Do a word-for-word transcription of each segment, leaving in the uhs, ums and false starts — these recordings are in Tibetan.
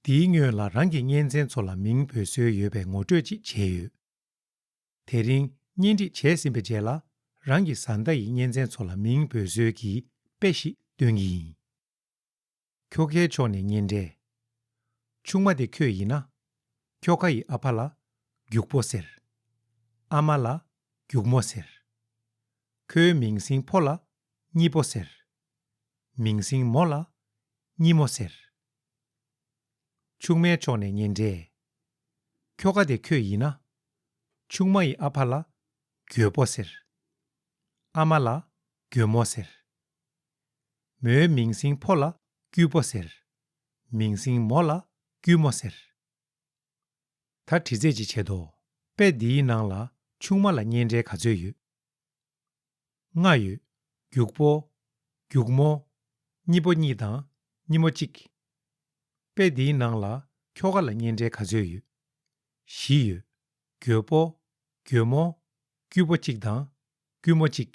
འདིའི་སྔོན་ལ་རང་གི་གཉེན་ཚན་ཚོ་ལ་མིང་འབོད་སྲོལ་ཡོད་པའི་ངོ་སྤྲོད་ཅིག་བྱས་ཡོད། དེ་རིང་གཉེན་སྒྲིག་བྱས་ཟིན་པའི་རྗེས་ལ་རང་གི་བཟའ་ཟླ་ཡི་གཉེན་ཚན་ཚོ་ལ་མིང་འབོད་སྲོལ་གྱི་དཔེ་ཞིག་སྟོན་གྱི་ཡིན། ཁྱོ་གའི་ཕྱོགས་ནས་གཉེན་འབྲེལ། ཆུང་མ་དེ་ཁྱོད་ཡིན་ན། ཁྱོ་ག་ཡི་ཨ་ཕ་ལ་རྒྱུག་པོ་ཟེར། ཨ་མ་ལ་རྒྱུག་མོ་ཟེར། ཁོའི་མིང་སྲིང་ཕོ་ལ་གཉིས་པོ་ཟེར། མིང་སྲིང་མོ་ལ་གཉིས་མོ་ཟེར། ཆུང་མའི་ཕྱོགས་ནས་གཉེན་འབྲེལ། ཁྱོ་ག་དེ་ཁྱོད་ཡིན་ན། ཆུང་མ་ཡི་ཨ་ཕ་ལ་རྒྱོས་པོ་ཟེར། ཨ་མ་ལ་རྒྱོས་མོ་ཟེར། མོའི་མིང་སྲིང་ཕོ་ལ་སྐྱུས་པོ་ཟེར། མིང་སྲིང་མོ་ལ་སྐྱུས་མོ་ཟེར། ད་དྲི་རྩད་ཅིག་བྱེད་དོ། དཔེ་འདིའི་ནང་ལ་ཆུང་མ་ལ་གཉེན་འབྲེལ་ག་ཚོད་ཡོད། ལྔ་ཡོད། རྒྱུག་པོ། རྒྱུག་མོ། གཉིས་པོ་གཉིས་དང་གཉིས་མོ་གཅིག། དཔེ་འདིའི་ནང་ལ་ཁྱོ་ག་ལ་གཉེན་འབྲེལ་ག་ཚོད་ཡོད། བཞི་ཡོད། རྒྱོས་པོ། རྒྱོས་མོ། སྐྱུས་པོ་གཅིག་དང་སྐྱུས་མོ་གཅིག།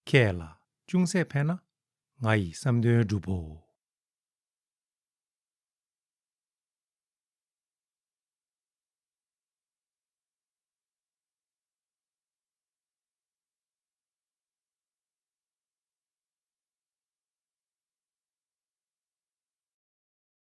ཁྱེད་ལ་ཅུང་ཟད་ཕན་ན་ང་ཡི་བསམ་དོན་འགྲུབ་བོ།